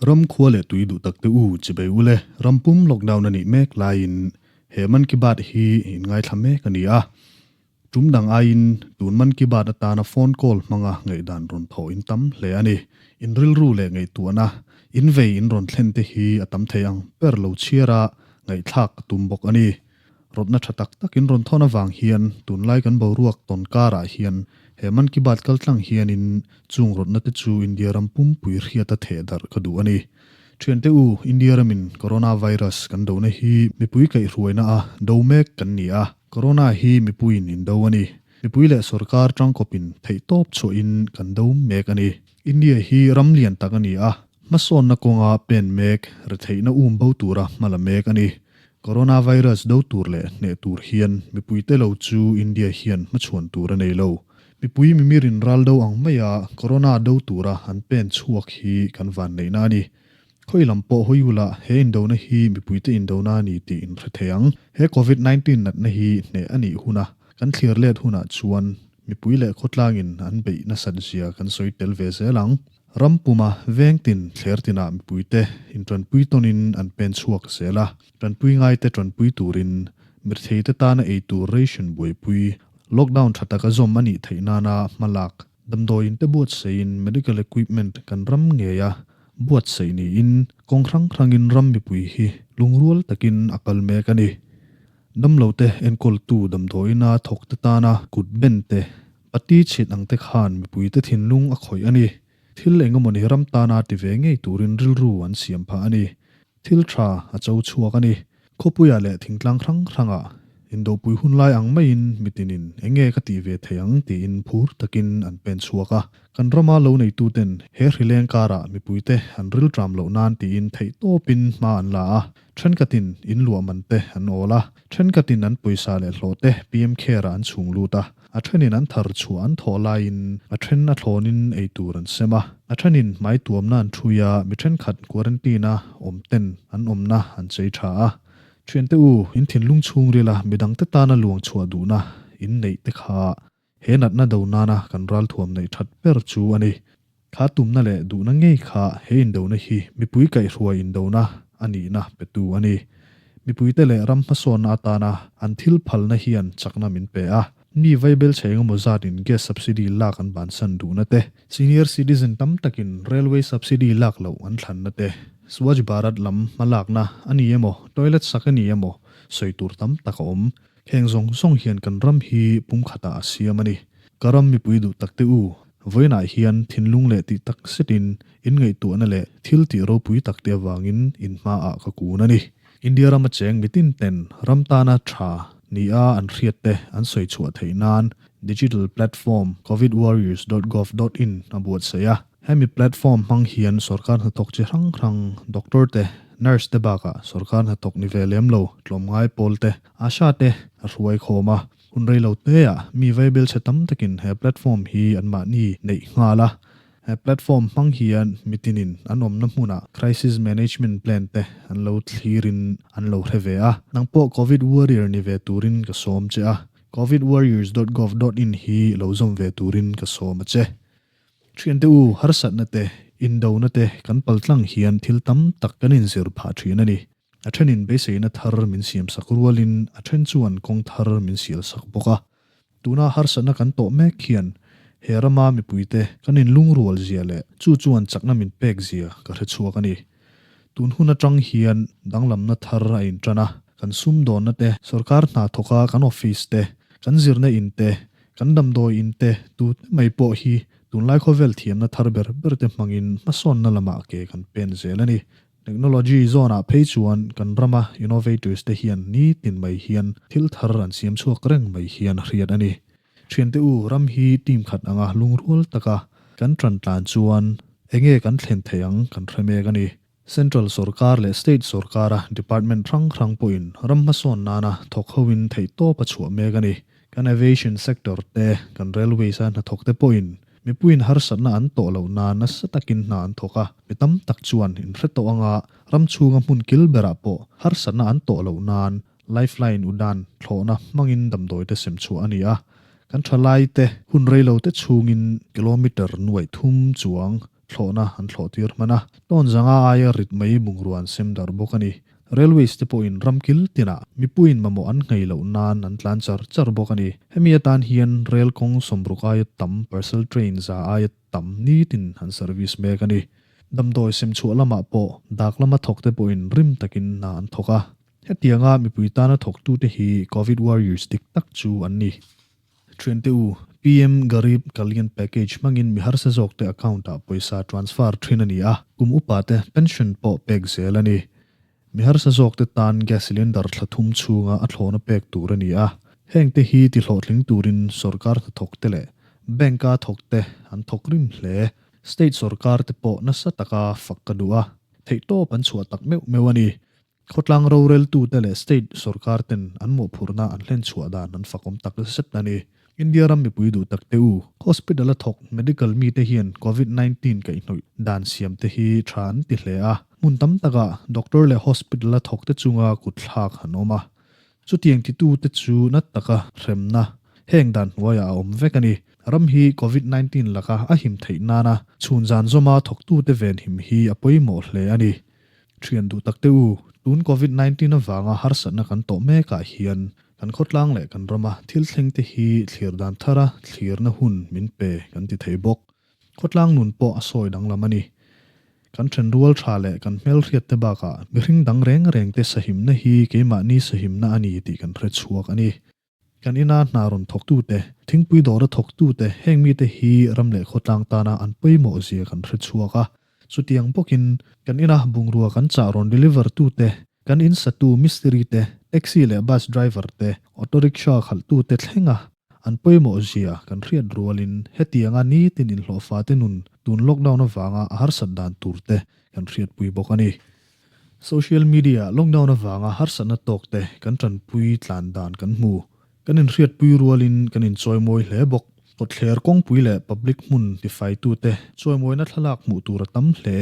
Ram khua leh tui duh tak te u chibei ule ram pum lockdown a nih mek laiin he Man Ki Baat hi in ngaithla mek a ni a. Tum dang aiin tun Man Ki Baat atana phone call hmanga ngaihdan rawn thawh in tam hle a ni. In rilru leh ngaihtuahna in vei in rawn thlen te hi a tam thei ang ber lo chhiara ngaihthlak a tum bawk a ni. Rawtna tha tak tak in rawn thawn avang hian tunlai kan boruak tawn karah hian he Man Ki Baat kaltlang hianin chung rawtna te chu India ram pumpui hriata theh darh ka duh a ni. Thiante u, India ramin Corona virus kan dona hi mipui kaihhruaina a do mek kan ni a, Corona hi mipuiin in do a ni. Mipui leh sorkar tangkawpin theihtawp chhuahin kan do mek a ni. India hi ram lian tak a ni a, hmasawnna kawnga pen mek, retheihna um bo tura hma la mek a ni. Coronavirus do tur leh hneh tur hian mipuite lo chu India hian hmachhuan tur a nei lo. Mipui mimirin ral do ang maia Corona do tura an pen chhuak hi kan vanneihna a ni. Khawi lam pawh hawi ula he indona hi mipuite indona a ni tih in hre thei ang. He Covid 19 natna hi hneh a nih huna kan thlir let hunah chuan mipui leh khawtlangin an beih nasat zia kan sawi tel ve zel ang. Ram puma veng tin thler tinah mipuite intanpui tawnin an pen chhuak zel a, tanpui ngaite tanpui turin mirtheite tana eitur ration buaipui, lockdown tha taka zawm a nih theih nana hmalak, damdawiin te buatsaihin medical equipment kan ram ngeia buatsaih niin kawng hrang hrangin ram mipui hi lungrual takin a kal mek a ni. Damlote enkawltu damdawiina thawkte tana kut ben te, pati chhit ang te khan mipuite thinlung a khawih a ni. Thil engemawni ram tana ti ve ngei turin rilru an siam phah a ni. Thil tha a cho chhuak a ni. Khawpuia leh thingtlang hrang hrangah indopui hun lai ang maiin mitinin enge ka tih ve thei ang tiin phur takin an pen chhuak a. Kan rama lo neituten he hrileng karah mipuite an rilṭam loh nan tiin theihtawpin hma an la a. Thenkhatin in luah man te an awl a, thenkhatin an pawisa leh hlawh te PM Care-ah an chhung lut a, a thenin an thar chhuah an thawh laiin a then a thlawnin ei tur an sem a, a thenin hmai tuamna an ṭhui a, mi thenkhat quarantine-a awm ten an awmna an chei tha a. Thiante u, in thinlung chhungrila midangte tana luang chhuah duhna in neih te kha He natna do nana kan ralthuam neih that ber chu a ni. Kha tumna leh duhna ngei kha he indona hi mipui kaihhruai indona a nihna petu a ni. Mipuite leh ram hmasawnna atana an thil phalna hian chakna min pe a. Mi vaibel chhe engemaw zatin gas subsidy lak an bansan duhna te, senior citizen tam takin railway subsidy lak loh an thlanna te, Swachh Bharat lam hmalakna a ni emaw, toilet sak a ni emaw sawi tur tam tak a awm. Heng zawng zawng hian kan ram hi pumkhatah a siam a ni. Ka ram mipui duh takte u, vawiinah hian thinlung leh tih tak zetin in ngaihtuahna leh thil tih ropui takte avangin in hmaah ka kun a ni. India rama cheng mitin ten ram tana tha nia an hriatte an sawi chhuah theih nan digital platform covidwarriors dot gov dot in a buatsaih a. Hemi platform hmang hian sorkar hnathawk chi hrang hrang, doctor te, nurse te bakah sorkar hnathawk ni ve lem lo, tlawmngai pawl te, Asha te a hruai khawm a. Hun rei lo teah mi vaibel chhe tam takin he platform hi anmahni neih nghal a. He platform hmang hian mitinin an awmna hmunah crisis management plan te an lo thlirin an lo hre ve a. Nang pawh Covid warrior ni ve turin ka sawm che a. Covidwarriors dot gov dot in hi lo zawm ve turin ka sawm a che. Thiante u, harsatna te, indona te kan paltlang hian thil tam tak kan inzir phah thin a ni. A thenin beiseina thar min siamsak rualin a then chuan kawng thar min sialsak bawk a. Tuna harsatna kan tawh mek hian he rama mipuite kan inlungrual zia leh chu chuan chakna min pek zia ka hre chhuak a ni. Tun hun atang hian danglamna thar a intan a, kan sumdawnna te, sorkar hna thawka kan office te, kan zirna in te, Kan damdawi in te tu te mai pawh hi tunlai khawvel thiamna thar ber ber te hmangin hmasawnna lamah ke kan pen zel a ni. Technology zawnah phei chuan kan rama innovators te hian nitin mai hian thil thar an siam chhuak reng mai hian a hriat a ni. Thiante u, ram hi team khat anga lungrual taka kan tan tlan chuan enge kan thlen thei ang kan hre mek a ni. Central sorkar leh State sorkara department hrang hrang pawhin ram hmasawn nana thawk hoin theihtawp a chhuah mek a ni. Kan aviation sector te, kan railways a hnathawk te pawhin mipuiin harsatna an tawh loh nan nasa takin hna an thawk a, mi tam tak chuan inhre tawh anga ram chhunga hmun kil berah pawh harsatna an tawh loh nan Lifeline Udan thlawhna hmangin damdawi te sem chhuah a ni a, kan thalai te hun reilo te chhungin kilometre nuaih thum chuang. Thlawhna an thlawh tir hman a, tawn zanga aia rit mai bungrua an sem darh bawk a ni. Railways te pawhin ram kil tinah mipuiin mamawh an nghei loh nan an tlan char char bawk a ni. Hemi atan hian rail kawng sawmruk aia tam parcel train za aia tam nitin an service mek a ni. Damdawi sem chhuah lamah pawh dak lama thawk te pawhin rim takin hna an thawk a. Hetianga mipui tana thawktute hi Covid warriors dik tak chu an ni. Thiante u, PM Garib Kalyan Package hmangin mi harsa zawkte account-ah pawisa transfer thin a ni a, kum upate pension pawh pek zel a ni. Mi harsa zawkte tan gas cylinder thla thum chhunga a thlawhna pek tur a ni a, hengte hi tihlawhtling turin sorkar hnathawkte leh bank-a thawkte an thawk rim hle. State sorkarte pawh nasa taka fak ka duh a, theihtawp an chhuah tak meuh meuh a ni. Khawtlang roreltute leh state sorkar ten an mawhphurhna an hlen chhuah dan an fakawm tak zet a ni. India ram mipui duh tak te u, hospital a thawk medical mite hian Covid 19 kaihhnawih dan siam te hi tha an ti hle a. Hmun tam takah doctor leh hospital a thawk te chunga kut thlak an awm a. Chutiang titute chu nat taka hremna heng dan hnuaiah a awm vek a ni. Ram hi Covid 19 laka a him theih nana chhun zan zawma thawktute venhim hi a pawimawh hle a ni. Thian duh tak te u, tun Covid 19 avanga harsatna kan tawh mekah hian kan khawtlang leh kan rama thil thleng te hi thlir dan thara thlirna hun min pe kan ti thei bawk. Khawtlang nun pawh a sawi danglam a ni. Kan thenrual tha leh kan hmelhriat te bakah mihring dang reng reng te sahimna hi keimahni sahimna a ni tih kan hre chhuak a ni. Kan ina hna rawn thawktute, thingpui dawra thawktute heng mite hi ram leh khawtlang tana an pawimawh zia kan hre chhuak a. Chutiang bawkin kan ina bungrua kan chah rawn deliver tute, kan in satu mistiri te, taxi leh bus driver te, auto rickshaw khalhtute thlenga an pawimawh zia kan hriat rualin hetianga nitin inhlawhfate nun tun lockdown avanga a harsat dan turte kan hriatpui bawk a ni. Social media lockdown avanga harsatna tawk te kan tanpui tlan dan kan hmu. Kan inhriatpui rualin kan inchawimawi hle bawk. Kawtthler kawngpui leh public hmun tifaitute chawimawina thlalak hmuh tur a tam hle.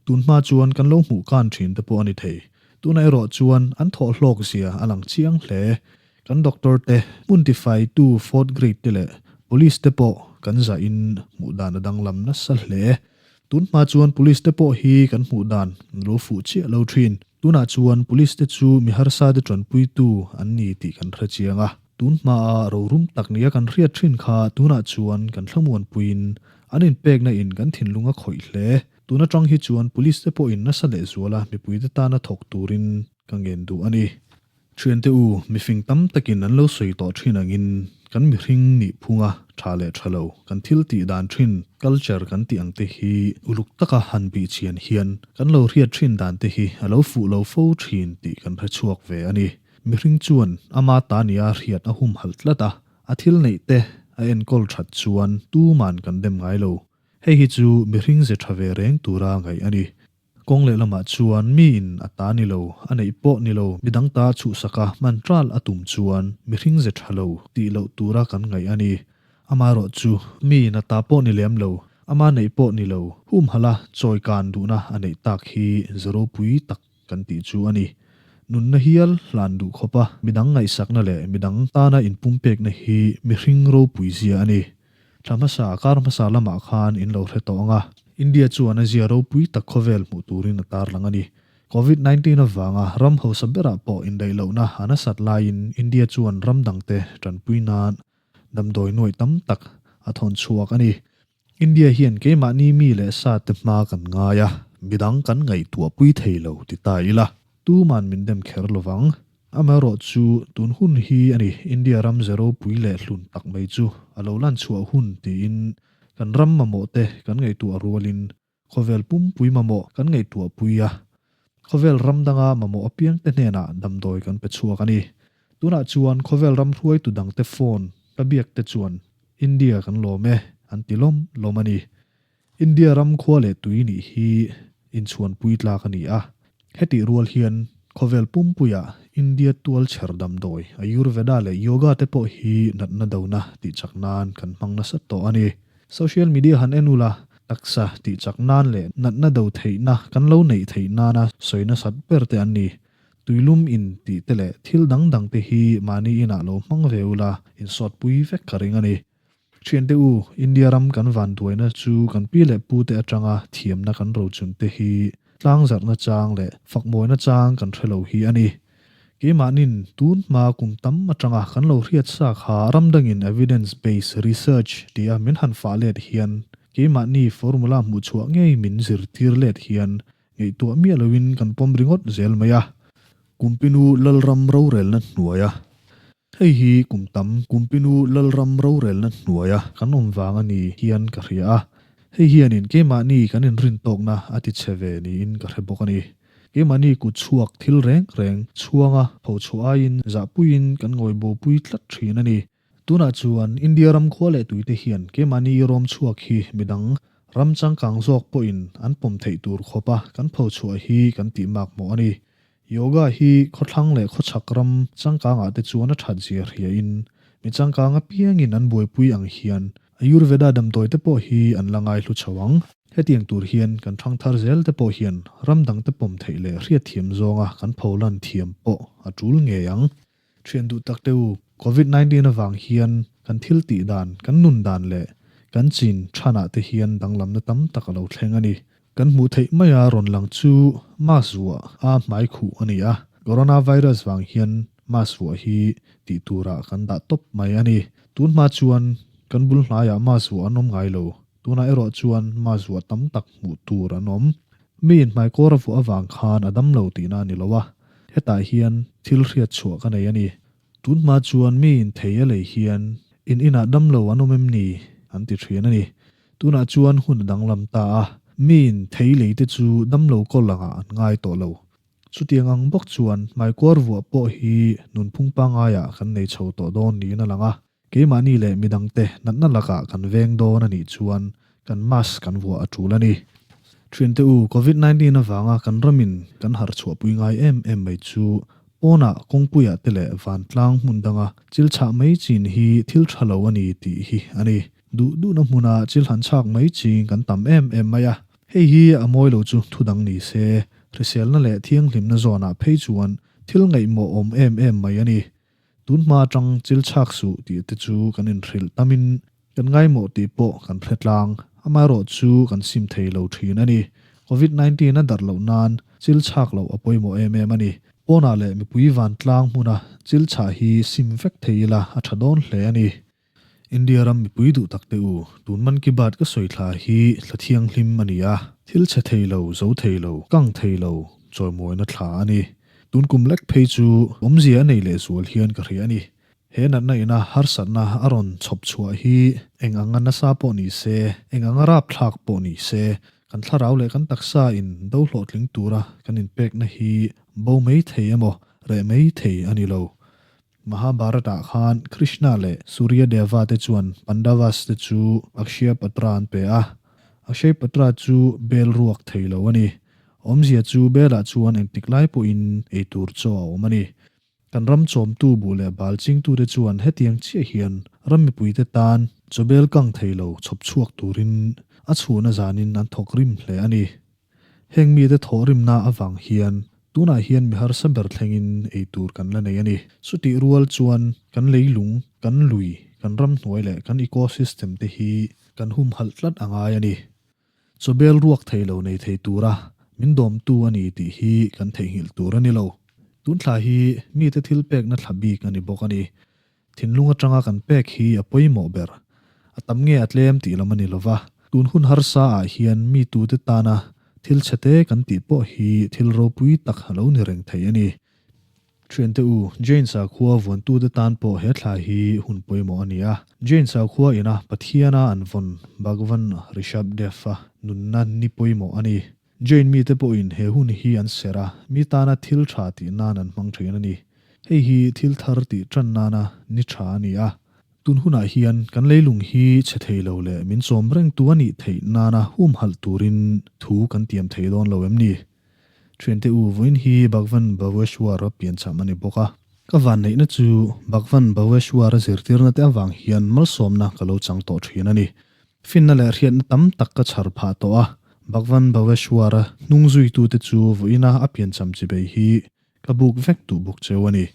Tunhma chuan kan lo hmuh kan thin te pawh a ni thei. Tunah erawh chuan an thawh hlawk zia a lang chiang hle. Kan doctor te, hmun tifaitu fourth grade te leh police te pawh kan zahin hmuh dan a danglam nasa hle. Tun hma chuan police te pawh hi kan hmuh dan lo fuh chiah lo thin. Tunah chuan police te chu mi harsa te tanpuitu an ni tih kan hre chiang a. Tun hmaa rorum tak nia kan hriat thin kha tunah chuan kan thlamuanpuiin an inpekna in kan thinlung a khawih hle. Tun atang hi chuan police te pawhin nasa lehzuala mipuite tana thawk turin ka ngen duh a ni. Thiante u, mifing tam takin an lo sawi tawh thin angin kan mihring nih phunga tha leh tha lo, kan thil tih dan thin, culture kan tih ang te hi uluk taka han bih chian hian kan lo hriat thin dan te hi a lo fuh lo fo thin tih kan hre chhuak ve a ni. Mihring chuan ama ta nia hriat a humhalh tlat a, a thil neih te a enkawl that chuan tuman kan dem ngai lo. Hei hi chu mihring ze tha ve reng tura ngaih a ni. Kawng lehlamah chuan miin a ta ni lo, a neih pawh ni lo, midang ta chhuhsaka hman ṭal a tum chuan mihring ze ṭha lo tih loh tura kan ngaih a ni. Amaherawh chu miin a ta pawh ni lem lo, ama neih pawh ni lo, humhala chawi kan duhna a neih tak hi ze ropui tak kan tih chu a ni. Nunna hial hlan duh khawpa midang ngaihsakna leh midang tana inpumpekna hi mihring ropui zia a ni. Thla hmasa, kar hmasa lamah khan in lo hre tawh ang a, India chuan a zia ropui tak khawvel hmuh turin a tarlang a ni. Covid 19 avanga ram hausa berah pawh indaih lohna a nasat laiin India chuan ram dangte tanpui nan damdawi nuaih tam tak a thawn chhuak a ni. India hian keimahni mi leh sa te hma kan ngai a, midang kan ngaihtuahpui thei lo ti ta ila, tuman min dem kher lovang. Amaherawh chu tun hun hi a ni, India ram ze ropui leh hlun tak mai chu a lo lan chhuah hun tiin kan ram mamawh te kan ngaihtuah rualin khawvel pumpui mamawh kan ngaihtuah pui a, khawvel ram danga mamawh apiang te hnenah damdawi kan pe chhuak a ni. Tunah chuan khawvel ram hruaitu dangte phone ka biak te chuan India kan lawm e an ti lawm lawm a ni. India ram khua leh tui nih hi inchhuanpui tlak a ni a. Hetih rual hian khawvel pumpuiah India tual chher damdawi, Ayurveda leh Yoga te pawh hi natna dona tih chak nan kan hmang nasa tawh a ni. Social media han en ula, taksa tih chak nan leh natna do theihna kan lo neih theih nana sawi nasat ber te an ni. Tuilum in tih te leh thil dang dang te hi mahni inah lo hmang ve ula, insawtpui vek ka ring a ni. Thiante u, India ram kan vanduaina chu kan pi leh pute atanga thiamna kan rochunte hi tlangzarhna chang leh fakmawina chang kan hre lo hi a ni. Keimahnin tun hma kum tam atanga kan lo hriat sa kha ram dangin evidence based research tia min han fah let hian keimahni formula hmuhchhuah ngei min zirtir let hian ngaihtuah miah loin kan pawm ringawt zel mai a. Kumpinu Lalram rorelna hnuaia Hei hi kum tam Kumpinu Lalram rorelna hnuaia kan awm vang a ni hian ka hria a. Hei hianin keimahni kan inrintawkna a ti chhe ve niin ka hre bawk a ni. Keimahni kut chhuak thil reng reng chhuanga phochhuah aiin zahpuiin kan ngawibopui tlat thin a ni. Tunah chuan India ram khua leh tuite hian keimahni rawm chhuak hi midang ram changkang zawk pawhin an pawm theih tur khawpa kan phochhuah hi kan tih mak mawh a ni. Yoga hi khawthlang leh khawchhak ram changkangah te chuan a that zia hriain mi changkang apiangin an buaipui ang hian Ayurveda damdawi te pawh hi an la ngaihlu chho ang. Hetiang tur hian kan thangthar zel te pawh hian ram dang te pawm theih leh hriatthiam zawnga kan pholan thiam pawh a tul ngei ang. Thian duh tak te u, Covid 19 avang hian kan thil tih dan, kan nun dan leh kan chin thanah te hian danglamna tam tak a lo thleng a ni. Kan hmuh theih maia rawn lang chu mask vuah a hmai khuh a ni a, coronavirus vang hian mask vuah hi tih turah kan dah tawp mai a ni. Tun hma chuan kan bul hnaiah mask vuah an awm ngai lo, tunah erawh chuan mask vuah tam tak hmuh tur an awm. Mi inhmaikawr a vuah avang khan a dam lo tihna a ni lo a, hetah hian thil hriat chhuah ka nei a ni. Tun hma chuan mi inthei a lei hian in inah dam lo an awm em ni? an ti thin a ni. Tunah chuan hun a danglam ta a, mi inthei lei te chu dam lo kawl angah an ngai tawh lo. Chutiang ang bawk chuan hmaikuar vuah pawh hi nunphung pangaiah kan nei chho tawh dawn niin a lang a. Keimahni leh midangte natna lakah kan veng dawn a nih chuan kan mask kan vuah a tul a ni. Thiante u, Covid 19 avanga kan ramin kan harh chhuahpui ngai em em mai chu pawnah kawngpuiah te leh vantlang hmun danga chil chhah mai chin hi thil tha lo a ni tih hi a ni. Duh duhna hmuna chil han chhak mai ching kan tam em em mai a. Hei hi a mawi lo chu thu dang ni se, hriselna leh thianghlimna zawnah phei chuan thil ngaihmawh awm em em mai a ni. Tun hma atang chil chhak suh tih te chu kan inhrilh tamin kan ngaimawh tih pawh kan hre tlang. Amaherawh chu kan sim thei lo thin a ni. Covid 19 a darh loh nan chil chhak loh a pawimawh em em a ni. Pawnah leh mipui vantlang hmuna chil chhah hi sim vek thei ila a tha dawn hle a ni. India ram mipui duh tak te u, tun Man Ki Baat ka sawi thla hi thla thianghlim a ni a, thil chhe thei lo, zo thei lo, kang thei lo, chawimawina thla a ni. Tun kum lek phei chu awmzia a nei leh zual hian ka hria a ni. He natna ina harsatna a rawn chhawp chhuah hi eng anga nasa pawh ni se, eng anga rapthlak pawh ni se, kan thlarau leh kan taksa in do hlawhtling tura kan inpekna hi bo mai thei emaw, reh mai thei a ni lo. Mahabharata khan Krishna leh Surya Deva te chuan Pandavas te chu Akshaya Patra an pe a. Akshaya Patra chu bel ruak thei lo a ni. Awmzia chu belah chuan engtik lai pawhin ei tur chaw a awm a ni. Kan ram chawmtu buh leh bal chingtute chuan hetiang chiah hian ram mipuite tan chaw bel kang thei lo chhawp chhuak turin a chhuna zanin an thawk rim hle a ni. Heng mite thawhrimna avang hian tunah hian mi harsa ber thlengin ei tur kan la nei a ni. Chutih rual chuan kan leilung, kan lui, kan ramhnuai leh kan ecosystem te hi kan humhalh tlat a ngai a ni. Chawbel ruak thei lo nei thei tura min dawmtu a ni tih hi kan theihnghilh tur a ni lo. Tun thla hi mite thil pekna thla bik a ni bawk a ni. Thinlung atanga kan pek hi a pawimawh ber. A tam nge a tlem tih lam a ni lova, tun hun harsa ah hian mi tute tana thil chhete kan tih pawh hi thil ropui tak a lo ni reng thei a ni. Thiante u, Jane sakhua vuantute tan pawh he thla hi hun pawimawh a ni a. Jane sakhua ina Pathiana an vawn Bhagwan Rishabh Dev-a nunna ni pawimawh a ni. Jane mite pawhin he hun hi an serh a, mi tana thil tha tih nan an hmang thin a ni. Hei hi thil thar tih tan nana ni tha a ni a. Tun hunah hian kan leilung hi chhe thei lo leh min chawm reng tu a nih theih nana humhalh turin thu kan tiam thei dawn lo em ni? Thiante u, vawiin hi Bhagwan Bhaveshwar-a piancham a ni bawk a. Ka vanneihna chu Bhagwan Bhaveshwar-a zirtirna te avang hian malsawmna ka lo chang tawh thin a ni. Finna leh hriatna tam tak ka chhar phah tawh a, Bhagwan Bhaveshwara hnung zuitute chu vawiina a piancham chibei hi ka buk vek duh bawk cheu a ni.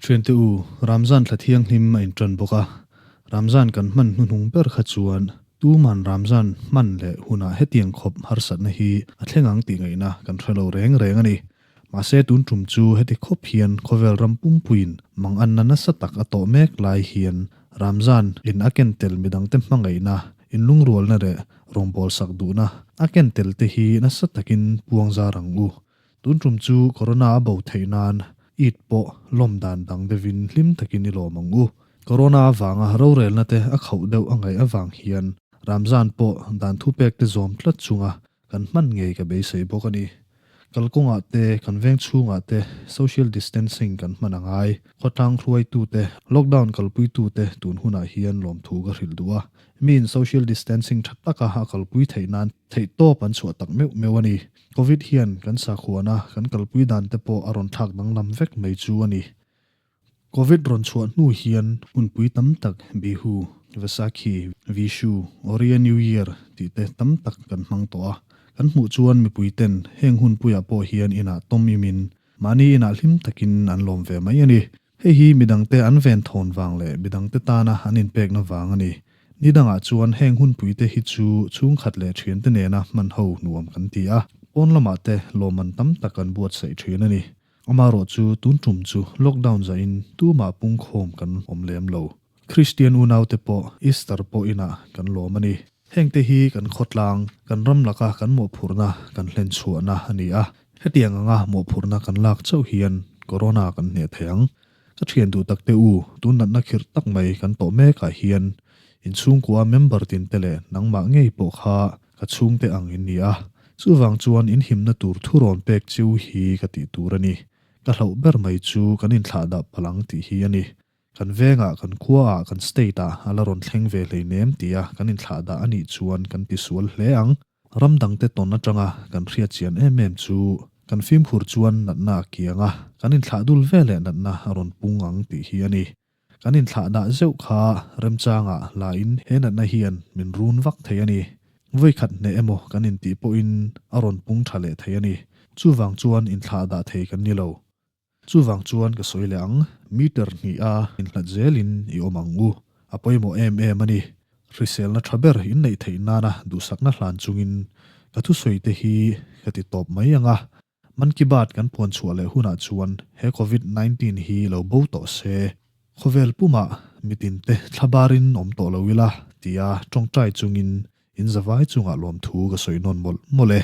Thiante u, Ramzan thla thianghlim a intan bawk a. Ramzan kan hman hnuhnung ber kha chuan tuman Ramzan hman leh hunah hetiang khawp harsatna hi a thleng ang tih ngaihna kan hre lo reng reng a ni. Mahse tun tum chu heti khawp hian khawvel ram pumpuiin manganna nasa tak a tawh mek lai hian Ramzan in a ken tel midangte hmangaihna, inlungrualna leh rawngbawlsak duhna a ken tel te hi nasa takin puang zar ang u. Tun tum chu Corona a bo theih nan Eid pawh lawm dan dang deuhin hlim takin i lawm ang u. Corona avanga rorelna te a khauh deuh a ngaih avang hian Ramzan pawh dan thupek te zawm tlat chunga kan hman ngei ka beisei bawk a ni. Kalkawngah te, kan veng chhungah te social distancing kan hman a ngai. Khawtlang hruaitute, lockdown kalpuitute tun hunah hian lawmthu ka hrilh duh a. Miin social distancing tha taka a kalpui theih nan theih tawp an chhuah tak meuh meuh a ni. Covid hian kan sakhuana kan kalpui dan te pawh a rawn thlak danglam vek mai chu a ni. Covid rawn chhuah hnu hian hunpui tam tak Bihu, Vaisakhi, Vishu, Oriya New Year tih te tam tak kan hmang tawh a. Kan hmuh chuan mipui ten heng hunpuiah pawh hian inah tawm imin mahni inah hlim takin an lawm ve mai a ni. Hei hi midangte an ven thawn vang leh midangte tana an inpekna vang a ni. Ni dangah chuan heng hunpuite hi chu chhungkhat leh thiante nena hman ho nuam kan ti a, pawn lamah te lawmman tam tak an buatsaih thin a ni. Amaherawh chu tun tum chu lockdown zahin tumah pungkhawm kan awm lem lo. Kristian unaute pawh Easter pawh inah kan lawm a ni. Hengte hi kan khawtlang, kan ram laka kan mawhphurhna kan hlen chhuahna a ni a. Hetiang anga mawhphurhna kan lak chauh hian Corona kan hneh thei ang. Ka thian duh takte u, tun natna khirh tak mai kan tawh mekah hian inchhungkua member tinte leh nangmah ngei pawh kha ka chhungte ang in ni a. Chuvang chuan inhimna tur thurawn pek chiu hi ka tih tur a ni. Ka hlauh ber mai chu kan inthlahdah palh ang tih hi a ni. Kan vengah, kan khuaah, kan state-ah a la rawn thleng ve hleinem tia kan inthlahdah a nih chuan kan tisual hle ang. Ram dangte tawn atanga kan hriat chian em em chu kan fimkhur chuan natna a kiang a, kan inthlah dul ve leh natna a rawn pung ang tih hi a ni. Kan inthlahdah zeuh kha remchangah lain he natna hian min run vak thei a ni. Vawikhat hneh emaw kan intih pawhin a rawn pung tha leh thei a ni. Chuvang chuan inthlahdah thei kan ni lo. Chuvang chuan ka sawi leh ang, meter hnih a inhlat zelin i awm ang u. A pawimawh em em a ni. Hriselna tha ber inneih theih nana duhsakna hlan chungin ka thusawi te hi ka ti tawp mai ang a. Man Ki Baat kan puan chhuah leh hunah chuan he Covid 19 hi lo bo tawh se. Khawvel pumah mitinte thlabarin awm tawh lo ila tia tawngtai chungin in zavai chungah lawmthu ka sawi nawn mawlh mawlh e.